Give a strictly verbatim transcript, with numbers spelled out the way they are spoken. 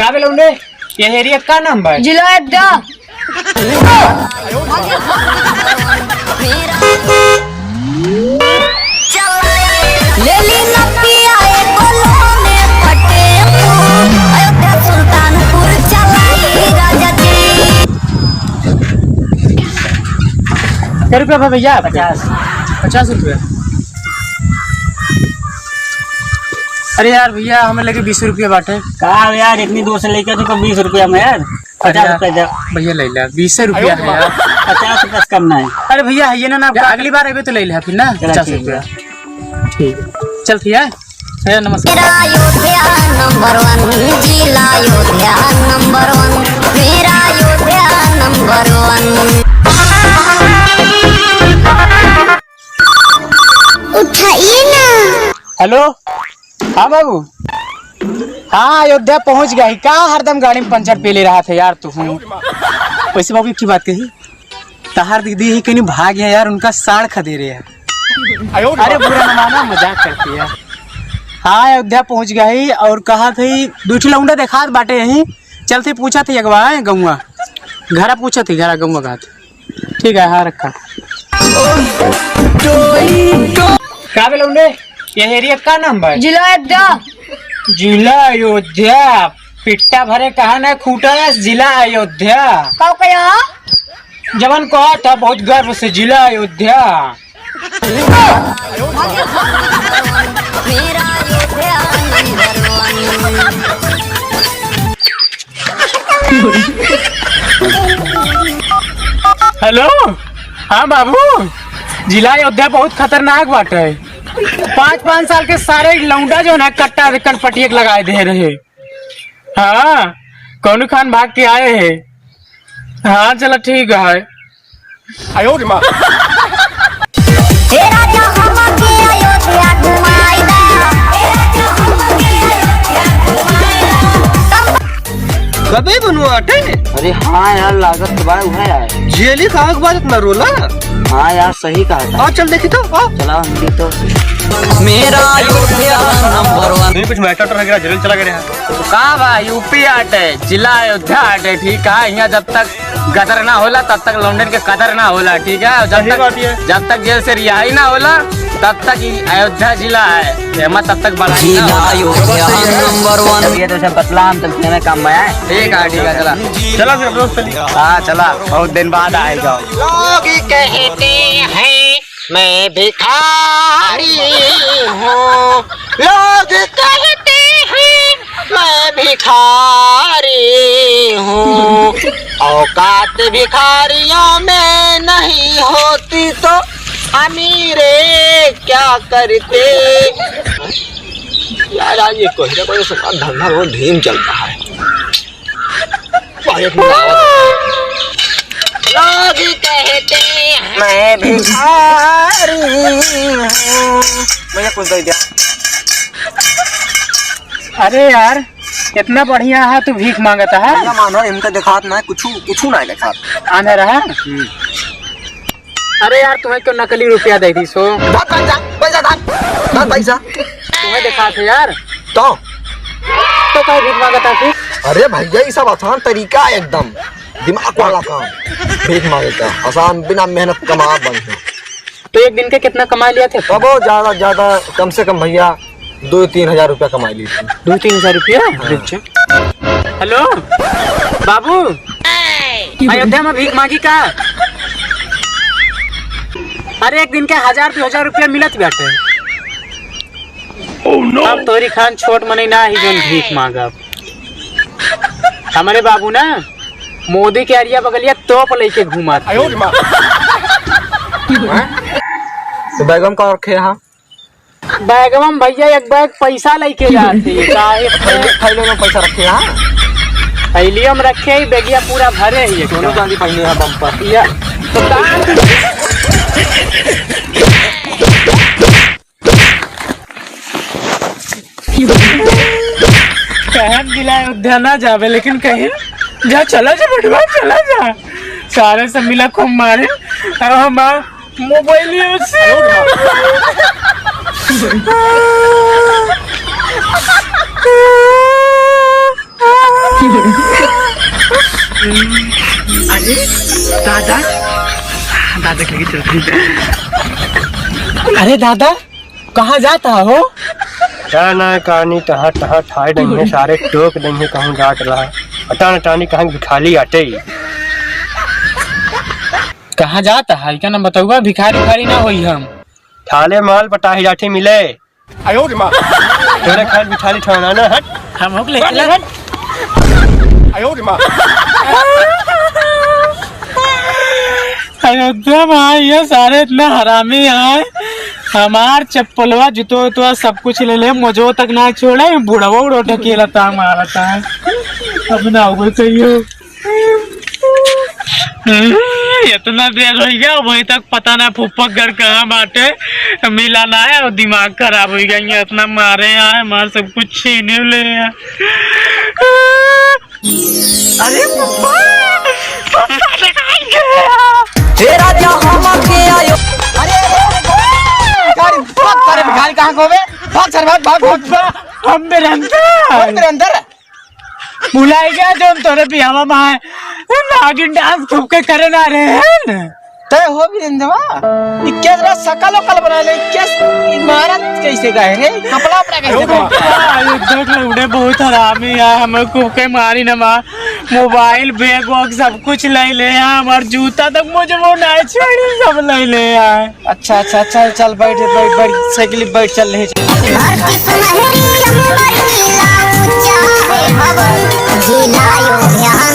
अबे लौंडे, ये area का नाम बा? जिला अयोध्या। ले ली नपिया एगो लोने पटेपू, अयोध्या सुल्तानपुर चलाई राजा जी। कै रुपया बा भैया आपके? पचास। पचास रुपया? अरे यार भैया, हमें लगे बीस रुपया बाटे। का यार, इतनी दूर से लेके तो बीस रुपया में यार, पचास अरे रुपया दे। भैया, ले ले, बीस रुपया है यार। पचास रुपया से कम नहीं। अरे भैया, है ये ना, ना, अगली बार अबे तो ले ले फिर ना, चला, पचास रुपया। ठीक है, चल ठीक है। भैया, नमस्कार। मेरा अयोध्या number one, जिला अयोध्या number one, मेरा अयोध्या number one। उठाइए ना। हेलो, हाँ बाबू, हाँ, अयोध्या पहुँच गया ही। का हरदम गाड़ी में पंचर पेले रहा था यार तू? हूँ, वैसे बाबू, एक ही बात कही, तहार दीदी ही कहीं भाग गया यार, उनका साड़ खदेरे है। अरे बुरा न माना, मजाक करती है। हाँ, अयोध्या पहुँच गया ही और कहा थी, दू ठो लौंडा देखात बाटे यहीं, चलते पूछा थी अगवा है गौवा, घरा पूछा थी, घरा गौवा कहा थी। ठीक है, हाँ, रखा। का बे लौंडे, ये area का नाम बा? जिला अयोध्या। जिला अयोध्या, पिट्टा भरे कहा ना खूटा है, जिला अयोध्या। का कहा? जवन कहा था बहुत गर्व से, जिला अयोध्या। मेरा अयोध्या number one। हेलो, हाँ बाबू, जिला अयोध्या बहुत खतरनाक बाटे। पाँच पाँच साल के सारे लौंडा जो ना कट्टा से कनपटिया के लगाए दे रहे। हाँ, कौनो खान भाग के आए हैं। हाँ, चला ठीक है। आयो रे माँ। हे राजा, हमके अयोध्या घुमाई दा। हे राजा, हमके अयोध्या घुमाई दा। गबे बनुआ अटे? अरे हाँ यार, लागत तो बा उहे आए। जेली का अखबार इतना रोला? हाँ यार, सही कहा था। आओ चल देखी तो, आओ। चला हम भी तो। मेरा अयोध्या number one। नहीं कुछ matter तो लग रहा, जेल चला गया। तो का बा, यूपी आटे, जिला अयोध्या आटे, ठीक है? यहाँ जब तक गदर ना होला, तब तक लौंडन के कदर ना होला, ठीक है? और जब सही तक, बात है। जब तक जेल से रिहाई ना होला, तब तक ई अयोध्या जिला है, एमा तब तक बढ़ाई ना जिला होला। अयोध्या number one। ये तो सब बतला, हम चलते हैं काम में, आए। ठीक है, ठीक है, चला। चला फिर, दोस्त, चलिए। हाँ, चला, बहुत दिन बाद आएगा। लोग कहते हैं मैं भिखारी हूँ, लोग कहते हैं मैं भिखारी हूँ। औकात भिखारियों में नहीं होती तो अमीरे क्या करते। यार, आज ये कोई ना कोई सुबह धंधा बहुत धीम चलता है। लोग कहते हैं मैं भिखारी हूँ। भैया, कुछ दे दिया। अरे यार, इतना बढ़िया है, तू भीख मांगता है? भैया, मानो, इनका दिखात ना है, कुछ, कुछ ना है दिखात। आंधर है? हम्म। अरे यार, तुम्हें क्यों नकली रुपया दे दी सो? धर पैसा, पैसा धर, धर पैसा। तुम्हें देखा था यार। तो? तो काहे भीख मांगता फिर? अरे भैया, ये सब आसान तरीका है एकदम, दिमाग वाला काम। भीख मांगे का आसान, बिना मेहनत कमा बन है। तो एक दिन के कितना कमा लिया थे? अब वो ज्यादा, ज्यादा, कम से कम भैया, दो तीन हजार रुपया कमा ली थी। दो तीन हजार रुपया? हाँ। अच्छा। हेलो, बाबू, अयोध्या में भीख मांगी का? अरे, एक दिन के हजार दो हजार रुपया मिलत बाटे। Oh no! अब तोरी खान छोट मनई ना ही जोन भीख मांगब। हमरे बाबू ना मोदी के अरिया बगलिया तोप लेके घूमत। आयो रे माँ। हैं? तो बैगवा में का रखे हैं? बैगवा में भैया एक बैग पैसा लेके जाते। काहे? थैली, थैली में पैसा रखे हैं? थैलियों में रखे ही, बैगिया पूरा भरे ही एकदम। दोनों चांदी पहने हैं बम पर। या, तो का? कहन दिला अयोध्या ना जावे, लेकिन कहीं जा, चला जा बेटवा, चला जा। सारे से मिला खूब मारे, अब हम मोबाइल से। अरे दादा, कहाँ जात हो? का ना, कानी तहाँ तहाँ ठाई देंगे, सारे टोक देंगे, कहूँ जात रहा। पता न टानी कहाँ भिखाली आटे। कहाँ जात है? का ना बतौबा, भिखारी उखारी ना होई हम। ठाले माल पटाही जाठी मिले। आयो रे माँ। तोरे खाल भिखारी ठहराना, हट। हम होक ले चला। हट। आयो रे माँ। अयोध्या में आए, ये सारे इतना हरामी आए। हमार चप्पलवा, जूतो उतवा सब कुछ ले ले, मोजो तक ना छोड़े, बुढ़वा उड़ो ढकेलता मारता है। अब ना हो कहियो। इतना देर हो गया, अबहीं तक पता ना फुफ्फा घर कहाँ बाटे, मिला ना है और दिमाग खराब हो गया। ये इतना मारे आए, हमार सब कुछ छीने ले आए। अरे फुफ्फा, फुफ्फा दिखाई दे। हे राजा, हम के आयो। अरे, अरे, अरे, भिखारी, भाग, अरे, भिखारी कहाँ को बे? भाग सर, भाग, भाग, भाग। फुफ्फा, हम बेरंता। हम बेरंता? भुलाई गया जो हम तोरे बियाहवा में आए, नागिन डांस खूब के करे ना रहे हैं। तय हो भी रंजवा, ई केस रा सकल ओकल बना ले, केस इमारत कैसे गए रे? कपड़ा उपड़ा कैसे पहन के आए? अरे देख लो, उड़े बहुत हरामी है, हमें खूब के मारी न मार, मोबाइल, बैग वैग सब कुछ ले ले हैं, हमार जूता तक मुझे वो ना छोड़ी, सब ले ले हैं। अच्छा, अच्छा, चल, चल, बैठ, बैठ, बैठ, साइकिल बैठ, चल रहे। धरती सुनहरी अंबर नीला, ऊंचा है भवन, जिला अयोध्या।